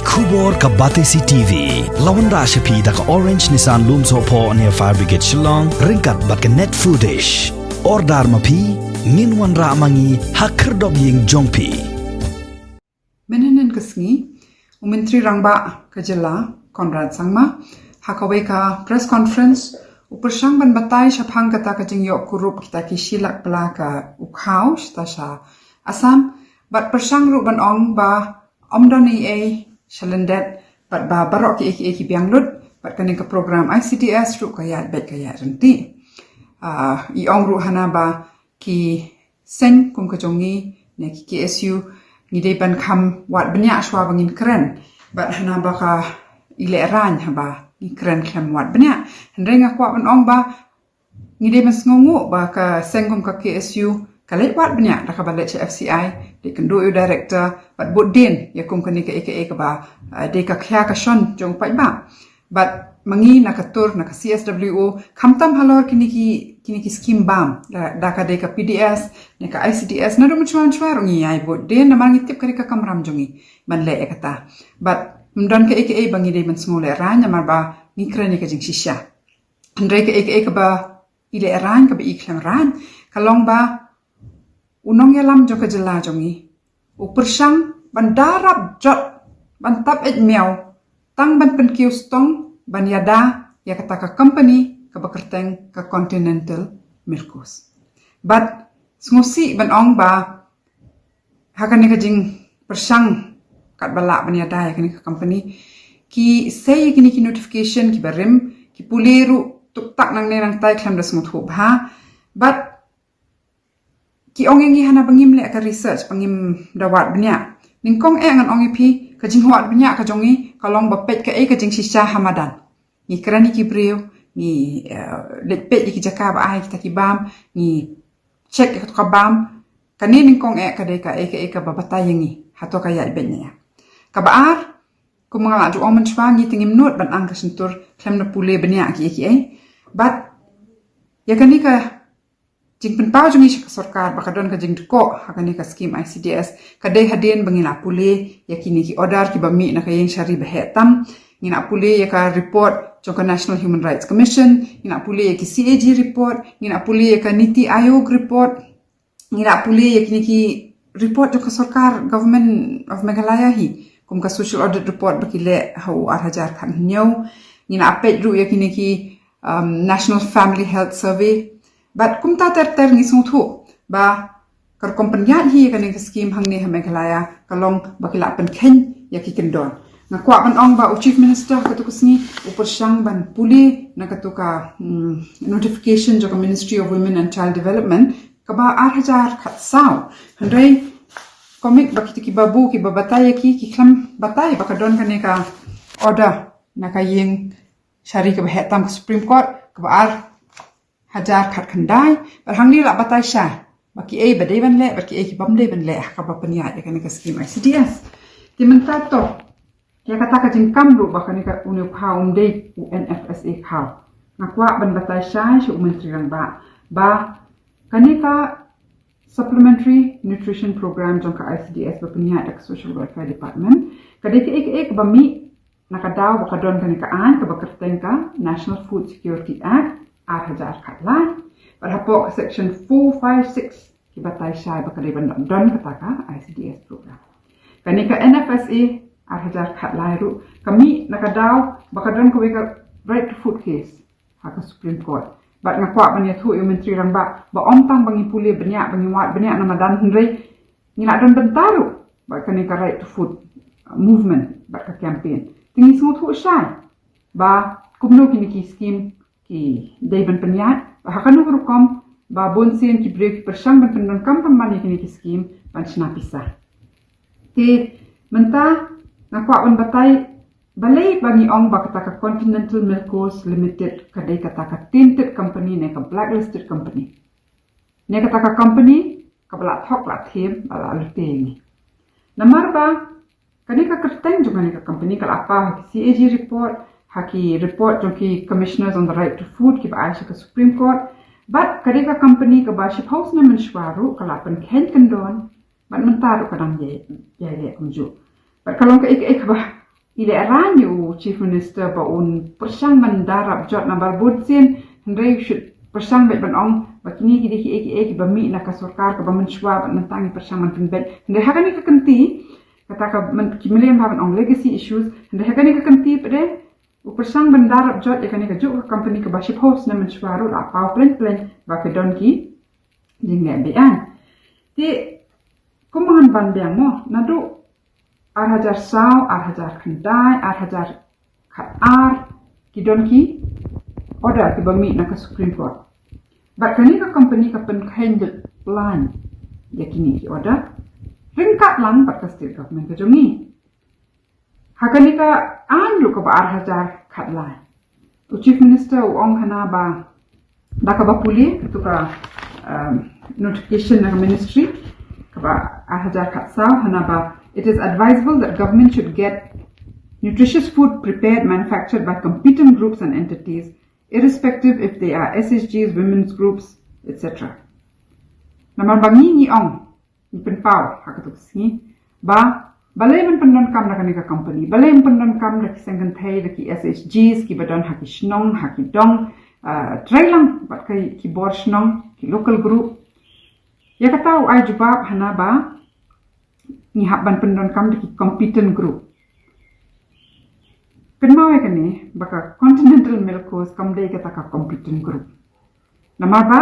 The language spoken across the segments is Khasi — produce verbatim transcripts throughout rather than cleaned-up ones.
Khubor ka Batesi T V la wanrah sha phi da ka Orange Nissan Lumsohphoh near Fire Brigade Shillong, ryngkat bad ka Net Foodish. Order ma phi, ngin wanrah ma ngi ha khyrdop ïing jong phi. Mynhynnin ka sngi, u Myntri Rangbah ka jylla, Conrad Sangma, ha kawei ka press conference, u pyrshang ban batai shaphang kata ka jingïoh kurup kita ki shi lak pla ka u khaw shata sha Assam, bad pyrshang ruh ban ong ba ym don ei ei sha lyndet, bad ba baroh ki ei ki ei ki biang lut, bad kane ka program I C D S ruh ka ïaid beit ka ïaid ryntih. Ah, i ong ruh hana ba ki seng kum ka jong ngi, ne ki K S U, ngi dei ban kham wad bniah shuwa ba ngin kren. Bad hana ba ka i lehraiñ haba ngi kren khlem wad bniah. Hynrei nga kwah ban ong ba ngi dei ban sngewnguh ba ka seng kum ka K S U ka leit wad bniah da kaba leit sha F C I, dei kynduh ïa u director, bad bud dien ïa kum kane ka ei ka ei kaba, ah, dei ka khia ka shon jong u paidbah. Bad ma ngi na ka tur, na ka C S W O, khamtam halor kine ki, kine ki skim bam, da, da ka dei ka P D S, ne ka I C D S, naduh mynshwa mynshwa ruh ngi ïai bud dien, namar ngi tip ka dei ka kamram jong ngi ban leh ïa kata. Bad ym don ka ei ka ei ba ngi dei ban sngew lehraiñ, namar ba ngi kren ïa ka jingshisha. Hynrei ka ei ka ei kaba i lehraiñ, kaba i khlem raiñ, ka long ba u nongïalam jong ka jylla jong ngi u pyrshang ban da rap jot, ban tap eit miaw, tang ban pynkiew stong ban ïada ïa kata ka company kaba kyrteng ka Continental Milkos. Bad sngewsih ban ong ba ha kane ka jingpyrshang katba lah ban ïada ïa kane ka company, ki sei ïa kine ki notification kiba rim, ki pule ruh tuktak nangne nangtai khlem da sngewthuh bha. Bad ki ong ïa ngi hana ba ngim leh ka research, ba ngim da wad bniah. Nyngkong eh ngan ong ïa phi, ka jingwad bniah ka jong ngi ka long ba peit kaei ka jingshisha ha madan. Ngi kren ïa ki briew, ngi, eh, leit peit ïa ki jaka ba ai kita ki bam, ngi check ïa kata ka bam. Kane nyngkong eh ka dei kaei kaei kaba batai ïa ngi hato ka ïaid beit ne em. Kaba ar, kum nga la ju ong mynshwa, ngi te ngim nud ban ang ka shyntur khlem da pule bniah ki ei ki ei. Bad ïa kane ka jingpynpaw jong ngi sha ka sorkar ba ka don ka jingdkoh ha kane ka skim I C D S, ka dei hadien ba ngi la pule ïa kine ki order kiba mih na ka ïing shari ba heh tam. Ngi la pule ïa ka report jong ka National Human Rights Commission, ngi la pule ïa ki C A G report, ngi la pule ïa ka NITI Aayog report, ngi la pule ïa kine ki report jong ka sorkar, Government of Meghalaya hi, kum ka social audit report ba ki leh ha u ar hajar khathynñiew. Ngi la peit ruh ïa kine ki, um, National Family Health Survey. Bad kumta ter ter ngi sngewthuh ba ka rukom pynïaid hi ïa kane ka skim hangne ha Meghalaya ka long ba ki la pynkheiñ ïa ki kyndon. Nga kwah ban ong ba u Chief Minister ha katu ka sngi u pyrshang ban pule na katu ka, mm, notification jong ka Ministry of Women and Child Development kaba ar hajar khatsaw. Hynrei kumne ba kita ki babu kiba batai ïa ki, ki khlem batai ba ka don kane ka order na ka ïing shari kaba heh tam ka Supreme Court kaba ar hajar khatkhyndai, bad hangne la batai shai ba kiei ba dei ban leh bad kiei ki bym dei ban leh ha kaba pynïaid ïa kane ka skim I C D S. Te mynta to ïa kata ka jingkam ruh ba kane ka, une u khaw um dei u N F S A khaw. Nga kwah ban batai shai sha u Myntri Rangbah ba kane ka Supplementary Nutrition Program jong ka I C D S ba pynïaid da ka Social Welfare Department ka dei kaei kaei kaba mih na ka daw ba ka don kane ka aiñ kaba kyrteng ka National Food Security Act ar hajar khatlai. Bad hapoh ka section four five six ki batai shai ba ka dei ban don kata ka I C D S program. Kane ka N F S A ar hajar khatlai ruh ka mih na ka daw ba ka don kawei ka right to food case ha ka Supreme Court. Bad nga kwah ban ïathuh ïa u Myntri Rangbah ba ym tang ba ngi pule bniah, ba ngi wad bniah na madan, hynrei ngi la don bynta ruh bad kane ka right to food movement bad ka campaign. Te ngi sngewthuh shai ba kumno kine ki skim ki dei ban pynïaid, ba ha kano ka rukom ba bun sien ki briew ki pyrshang ban pyndonkam pynban ïa kine ki skim ban shna pisa. Te mynta nga kwah ban batai balei ba ngi ong ba kata ka Continental Milkos Limited ka dei kata ka tainted company ne ka blacklisted company, ne kata ka company kaba la thok la thiem, ba la lute ïa ngi. Namar ba kane ka kyrteng jong kane ka company ka la paw ha ki C A G report, ha ki report jong ki Commissioners on the Right to Food kiba ai sha ka Supreme Court. Bad ka dei ka company kaba shiphew snem mynshuwa ruh ka la pynkheiñ kyndon, bad mynta ruh ka dang ïai, ïai leh kumjuh. Bad ka long kaei kaei kaba I lehrain ïa u Chief Minister ba un pyrshang ban da rap jot namar bun sien, hynrei u shu pyrshang beit ban ong ba kine ki dei kiei kiei kiba mih na ka sorkar kaba mynshuwa bad mynta ngi pyrshang ban pynbeit. Hynrei ha kane ka kynti, kata ka myn-, ki mlien ba ban ong legacy issues, hynrei ha kane ka kynti pat de u pyrshang ban da rap jot ïa kane kajuh ka company kaba shiphew snem mynshuwa ruh la paw plein plein ba ka don ki jingleh beiñ. Te kumba ngan ban biang mo, naduh ar hajar saw, ar hajar khyndai, ar hajar khatar, ki don ki order kiba mih na ka Supreme Court. Bad kane ka company ka pynkheiñ lut lain ïa kine ki order ryngkat lang bad ka state government ka jong ngi. Ha kane ka aiñ ruh kaba ar hajar khatlai, u Chief Minister u ong hana ba da kaba pule katu ka, um, notification na ka ministry kaba ar hajar khatsaw, hana ba it is advisable that government should get nutritious food prepared, manufactured by competent groups and entities, irrespective if they are S H Gs, women's groups, et cetera. Namar ba ngi ngi ong, ngi pynpaw ha katu ka sngi ba balei men pyndonkam da kane ka company, balei men pyndonkam da ki seng kynthei, da ki S H Gs kiba don ha ki shnong, ha ki dong, ah, trei lang bad ki, ki bor shnong, ki local group. Ïa kata u ai jubab hana ba ngi hap ban pyndonkam da ki competent group. Kynmaw ïa kane ba ka Continental Milk Coast kam dei kata ka competent group. Namar ba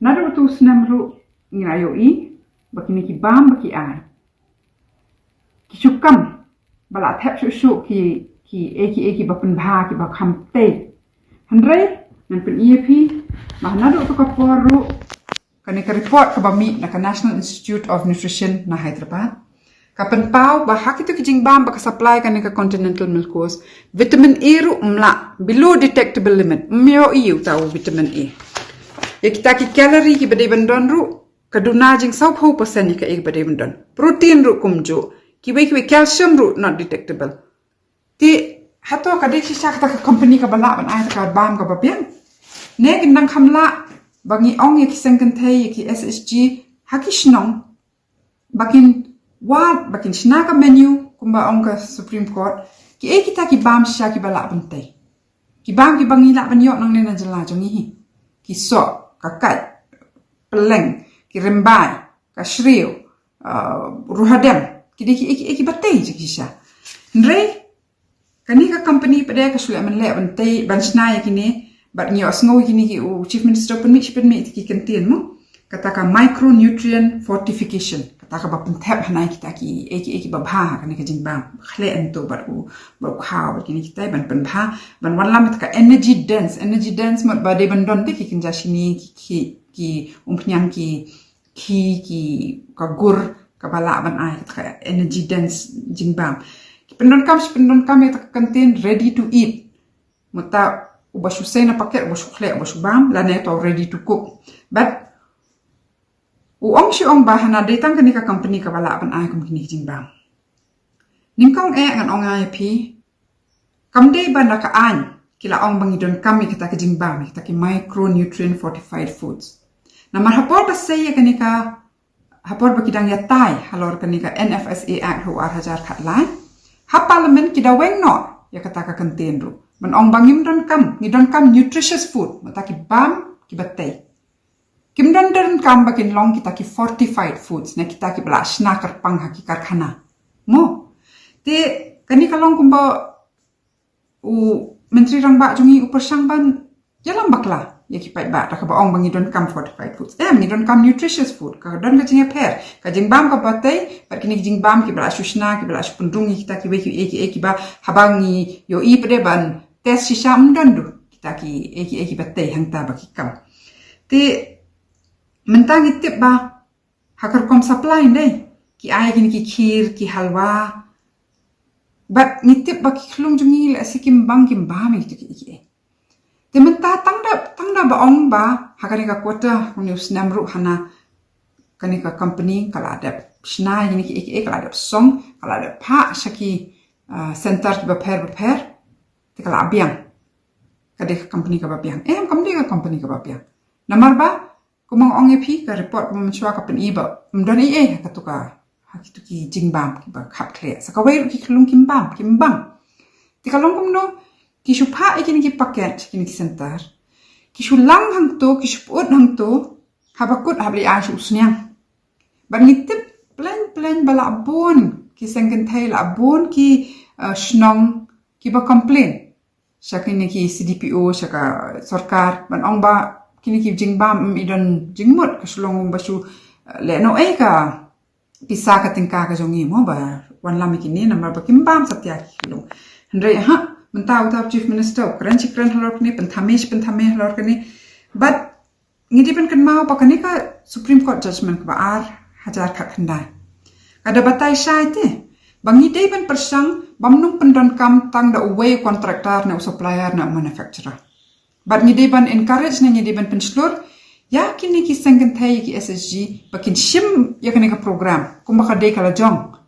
naduh utu u snem ruh ngi la ïohi ba kine ki bam ba ki ai ki shu kam ba la thep shuh shuh ki, kiei kiei kiba pynbha kiba kham tei. Hynrei ngan pyni ïa phi ba naduh utu ka por ruh kane ka report kaba mih na ka National Institute of Nutrition na Hyderabad ka pynpaw ba ha kitu ki jingbam ba ka supply kane ka Continental Milk Coast, vitamin A ruh ym lah, below detectable limit, ym ïohi uta u vitamin A. Ïa kita ki calorie kiba dei ban don ruh ka duna jingsawphew percent ïa kaei ba dei ban don. Protein ruh kumjuh, kiwei kiwei, calcium ruh not detectable. Te hato ka dei shisha kata ka company kaba lah ban ai kata ka bam kaba biang? Ne kin dang kham lah ba ngi ong ïa ki seng kynthei, ïa ki S H G ha ki shnong ba kin wad, ba kin shna ka menu kumba ong ka Supreme Court, kiei kita ki bam shisha kiba lah ban tei? Ki bam kiba ngi lah ban ïoh nangne na jylla jong ngi hi, ki soh, ka kait, pylleng, ki rymbai, ka shriew, uh, ruhadem, ki dei kiei kiei kiba tei shisha. Hynrei kane ka company pat de ka shu leh mynleh ban tei, ban shna ïa kine, bad ngi ïohsngew ïa kine ki, u Chief Minister u pynmih shi pynmih ïa ki kyntien mo, kata ka micronutrient fortification, kata kaba pynthep hana ïa kita kiei kiei kiba bha ha kane ka jingbam, khleh hangto bad u, bad u khaw bad kine kita ban pynbha, ban wallam ïa kata ka energy dense, energy dense mut ba dei ban don te ki kynja shini, ki, ki, ki umphniang, ki khih, ki, ka gur, kaba lah ban ai kata ka energy dense jingbam. Ki pyndonkam shi pyndonkam ïa kata ka kyntien ready to eat. Mynta uba shu sei na paket, uba shu khleh, uba shu bam, lane uta u ready to cook. Bad u ong shi ong ba hana dei tang kane ka company kaba lah ban ai kum kine ki jingbam. Nyngkong eh ngan ong ïa phi, kam dei ba na ka aiñ ki la ong ba ngi donkam ïa kita ki jingbam, ïa kita ki micronutrient fortified foods. Namar ha por ba sei ïa kane ka, ha por ba ki dang ïatai halor kane ka N F S A Act ha u ar hajar khatlai, ha Parliament ki da weng noh ïa kata ka kyntien ruh ban ong ba ngim donkam, ngi donkam nutritious food, mynta ki bam kiba tei. Kim don donkam ba kin long kita ki fortified foods, ne kita kiba la shna kyrpang ha ki karkhana mo. Te kane ka long kumba u Myntri Rangbah jong ngi u pyrshang ban ïalam bakla ïa ki paidbah da kaba ong ba ngi donkam fortified foods. Em, ngi donkam nutritious food, ka don ka jingïapher, ka jingbam kaba tei bad kine ki jingbam kiba la shu shna, kiba la shu pynrung ïa kita kiwei kiei kiei kiba haba ngi ïohi pat de ban test shisha ym don duh kita kiei kiei kiba tei hangta ba ki kam. Te mynta ngi tip ba ha ka rukom supply dei ki ai kine ki kheer, ki halwa, bad ngi tip ba ki khyllung jong ngi lehse kim bang, kim bam ïa kito kiei kiei. Te mynta tang da, tang da ba ong ba ha kane ka quarter, kane u snem ruh hana kane ka company ka la dep shna ïa kine kiei kiei, ka la dep song, ka la dep phah sha ki, ah, center kiba pher ba pher, te ka la biang. Ka dei ka company kaba biang? Em, kam dei ka company kaba biang. Namar ba kumba nga ong ïa phi, ka report kaba mynshuwa ka pyni ba ym don ei ei ha katu ka, ha kitu ki jingbam kiba khapkhleh. Sa kawei ruh ki khyllung kim bam, kim bam. Te ka long kumno, ki shu phah ïa kine ki packet, kine ki center. Ki shu lang hangto, ki shu put hangto, haba kut hap leit ai sha u sniang. Bad ngi tip pleng pleng ba la bun ki seng kynthei, la bun ki, uh, shnong kiba complain sha kine ki C D P O, sha ka sorkar, ban ong ba kine ki jingbam, mm, i don jingmut, ka shu long ba shu, uh, leh noh ei ka pisa ka tyngka ka jong ngi mo ba wanlam ïa kine namar ba kim bam satia ki khyllung. Hynrei ha mynta uta u Chief Minister u kren shi kren halor kane, pynthame shi pynthame halor kane. Bad ngi dei ban kynmaw ba kane ka Supreme Court judgment kaba ar hajar khatkhyndai ka da batai shai te ba ngi dei ban pyrshang bym nang pyndonkam tang da uwei u contractor ne u supplier ne u manufacturer. Bad ngi dei ban encourage ne ngi dei ban pynshlur ïa kine ki seng kynthei, ïa ki S H G ba kin shim ïa kane ka program kumba ka dei ka la jong.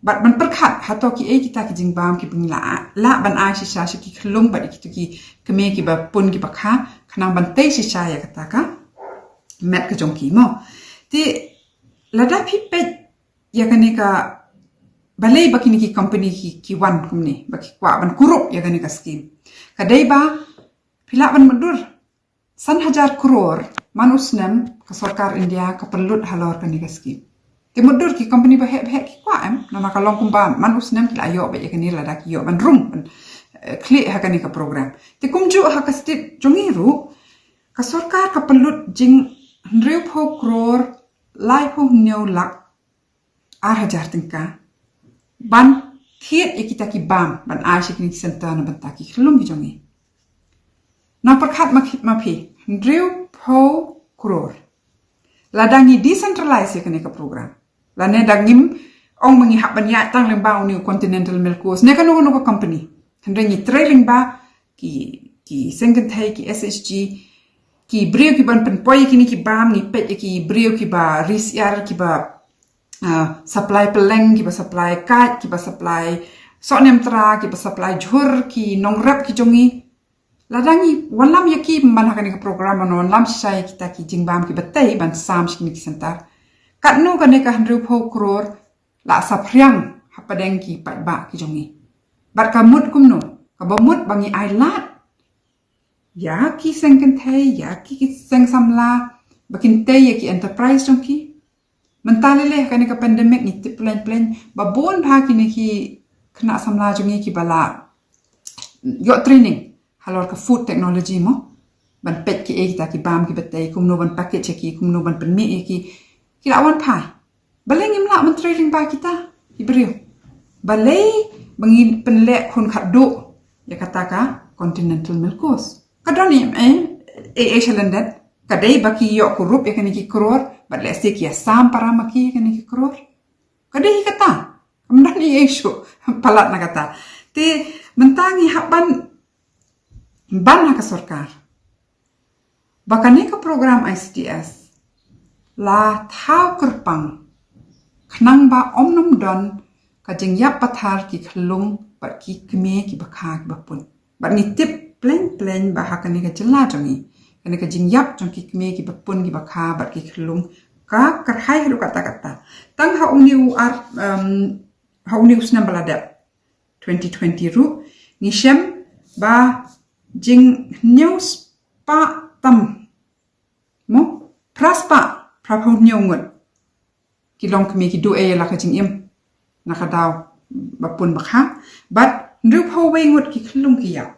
Bad ban pyrkhat hato kiei kita ki jingbam kiba ngi lah, lah ban ai shisha sha ki khyllung bad ïa kitu ki kmie kiba pun kiba kha, khnang ban tei shisha ïa kata ka met ka jong ki mo. Te lada phi peit ïa kane ka, balei ba kine ki company ki, ki wan kumne, ba ki kwah ban kurup ïa kane ka scheme. Ka dei ba phi lah ban mutdur san hajar klur man u snem ka sorkar India ka pynlut halor kane ka scheme. Te mutdur ki company ba heh ba heh ki kwah em, namar ka long kumba man u snem ki la ïoh beit ïa kane lada ki ïoh ban rung, ban, eh, khlieh ha kane ka program. Te kumjuh ha ka state jong ngi ruh ka sorkar ka pynlut jing hynriewphew klur laiphew hynñiew lak ar hajar tyngka ban thied ïa kita ki bam ban ai sha kine ki center na bynta ki khyllung ki jong ngi. Na pyrkhat ma phi, ma phi, hynriewphew klur. Lada ngi decentralize ïa kane ka program, lane da ngim ong ma ngi hap ban ïaid tang lyngba une u Continental Milk Coast ne kano kano ka company, hynrei ngi trei lyngba ki, ki seng kynthei, ki S H G, ki briew kiban pynpoi ïa kine ki bam, ngi peit ïa ki briew kiba ri syiar, kiba, ah, supply pylleng, kiba supply kait, kiba supply sohniamtra, kiba supply jhur, ki nongrep ki jong ngi. Lada ngi wanlam ïa ki man ha kane ka program, ban wanlam shisha ïa kita ki jingbam kiba tei ban sam sha kine ki center, katno kane ka hynriewphew klur la saphriang hapdeng ki paidbah ki jong ngi? Bad ka mut kumno, kaba mut ba ngi ai lad ïa ki seng kynthei, ïa ki, ki seng samla ba kin tei ïa ki enterprise jong ki? Mynta lei lei ha kane ka pandemic ngi tip pleng pleng ba bun bha kine ki khynnah samla jong ngi kiba la ïoh training halor ka food technology mo, ban peit kiei kita ki bam kiba tei, kumno ban package ïa ki, kumno ban pynmih ïa ki, ki la wan phai. Balei ngim lah ban trei lyngba kita ki briew? Balei ba ngi pynleh khun khatduh ïa kata ka Continental Milk Coast? Ka don ei ei ei shalyndet? Ka dei ba ki ïoh kurup ïa kane ki klur bad lehse ki ïasam para ma ki ïa kane ki klur? Ka dei hi kata. Kam don ei ei shuh palat na kata. Te mynta ngi hap ban ban ha ka sorkar ba kane ka program I C D S la thaw kyrpang khnang ba ym nym don ka jingïap pathar ki khyllung bad ki kmie kiba kha kiba pun. Bad ngi tip pleng pleng ba ha kane ka jylla jong ngi, kane ka jingïap jong ki kmie kiba pun kiba kha bad ki khyllung ka kyrhai haduh katta katta. Tang ha une u ar, um, ha une u snem ba la dep, twenty twenty ruh, ngi shem ba jinghynñiew spah tam, mo, phra spah phraphew hynñiew ngut ki longkmie ki duh ei la ka jingim na ka daw ba pun ba kha, bad hynriewphew wei ngut ki khyllung ki ïap.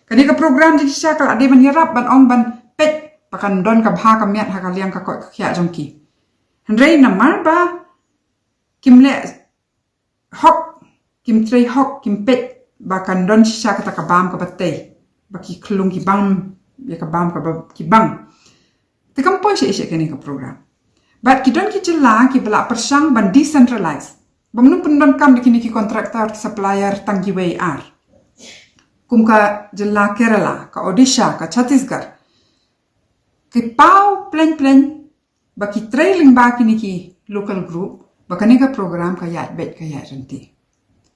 Kane ka program jingshisha ka la dei ban ïarap ban ong ban peit ba kan don ka bha ka miat ha ka liang ka koit ka khiah jong ki. Hynrei namar ba kim leh hok, kim trei hok, kim peit ba kan don shisha kata ka bam kaba tei, ba ki khyllung ki bam ïa ka bam kaba ki bang. Te kam poi shisha kane ka program. Bad ki don ki jylla kiba la pyrshang ban decentralize, bym nang pyndonkam da kine ki contractor, ki supplier tang kiwei ar, kum ka jylla Kerala, ka Odisha, ka Chhattisgarh. Ki paw pleng pleng ba ki trei lyngba kine ki local group ba kane ka program ka ïaid beit ka ïaid ryntih.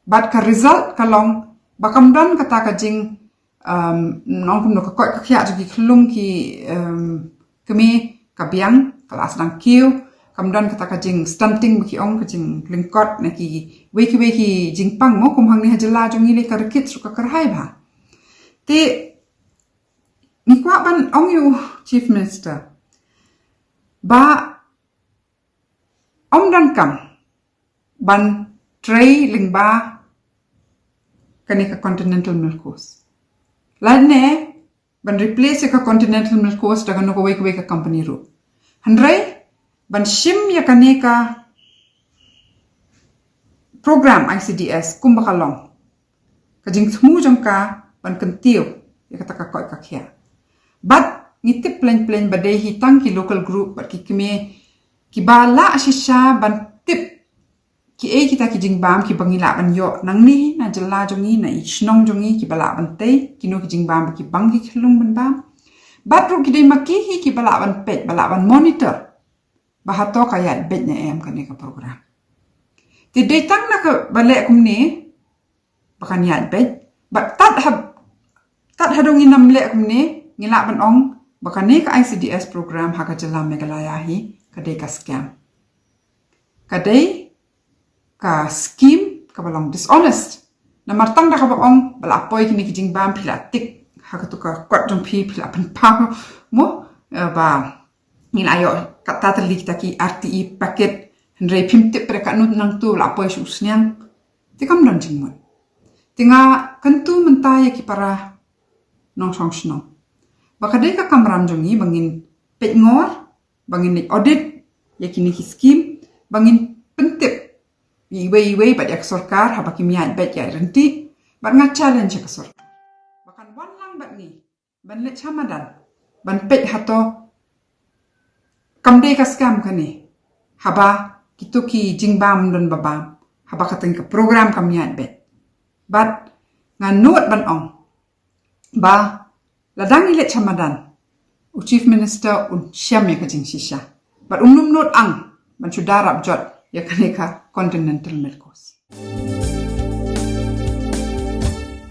Bad ka result ka long ba kam don kata ka jing, um, nong kumno, ka koit ka khiah jong ki khyllung ki, um, kmie ka biang, ka la sdang kiew, Kam don kata ka jingstunting ba ki ong, ka jinglyngkot na kiwei kiwei ki jingpang mo, kum hangne ha jylla jong ngi lei ka rkit ruh ka kyrhai bha. Te ngi kwah ban ong ïa u Chief Minister ba ym donkam ban trei lyngba kane ka Continental Milk Coast. Lane ban replace ïa ka Continental Milk Coast da kano kawei kawei ka company ruh. Hynrei ban shim ïa kane ka program I C D S kumba ka long, ka jingthmu jong ka ban kyntiew ïa kata ka koit ka khiah. Bad ngi tip pleng pleng ba dei hi tang ki local group bad ki kmie kiba lah shisha ban tip kiei kita ki jingbam kiba ngi lah ban ïoh nangne na jylla jong ngi, na i shnong jong ngi, kiba lah ban tei kino ki jingbam ba ki bang ki khyllung ban bam. Bad ruh ki dei ma ki hi kiba lah ban peit, ba lah ban monitor ba hato ka ïaid beit ne em kane ka program. Te dei tang na kaba leh kumne ba kan ïaid beit. Bad tad ha, tad haduh ngin ym leh kumne, ngi lah ban ong ba kane ka I C D S program ha ka jylla Meghalaya hi ka dei ka scam. Ka dei ka scheme kaba long dishonest. Namar tang da kaba ong ba la poi kine ki jingbam, phi la tik ha katu ka kot jong phi, phi la pynpaw mo, eh, ba ngi la ïoh kata tylli kita ki R T E packet, hynrei phim tip pat katno nangtu la poi sha u sniang. Te kam don jingmut. Te nga kyntu mynta ïa ki para nongshong shnong ba ka dei ka kamram jong ngi ba ngin peit ngor, ba ngin leit audit ïa kine ki scheme, ba ngin pyntip iwei iwei bad ïa ka sorkar haba kim ïaid beit ïaid ryntih. Bad nga challenge ïa ka sorkar ba kan wan lang bad ngi ban leit sha madan ban peit hato kam dei ka scam kane, haba kito ki jingbam don ba bam, haba kata ka program kam ïaid beit. Bad nga nud ban ong ba lada ngi leit sha madan, u Chief Minister un shem ïa ka jingshisha bad um nud ang ban shu da rap jot ïa kane ka Continental Milk Coast.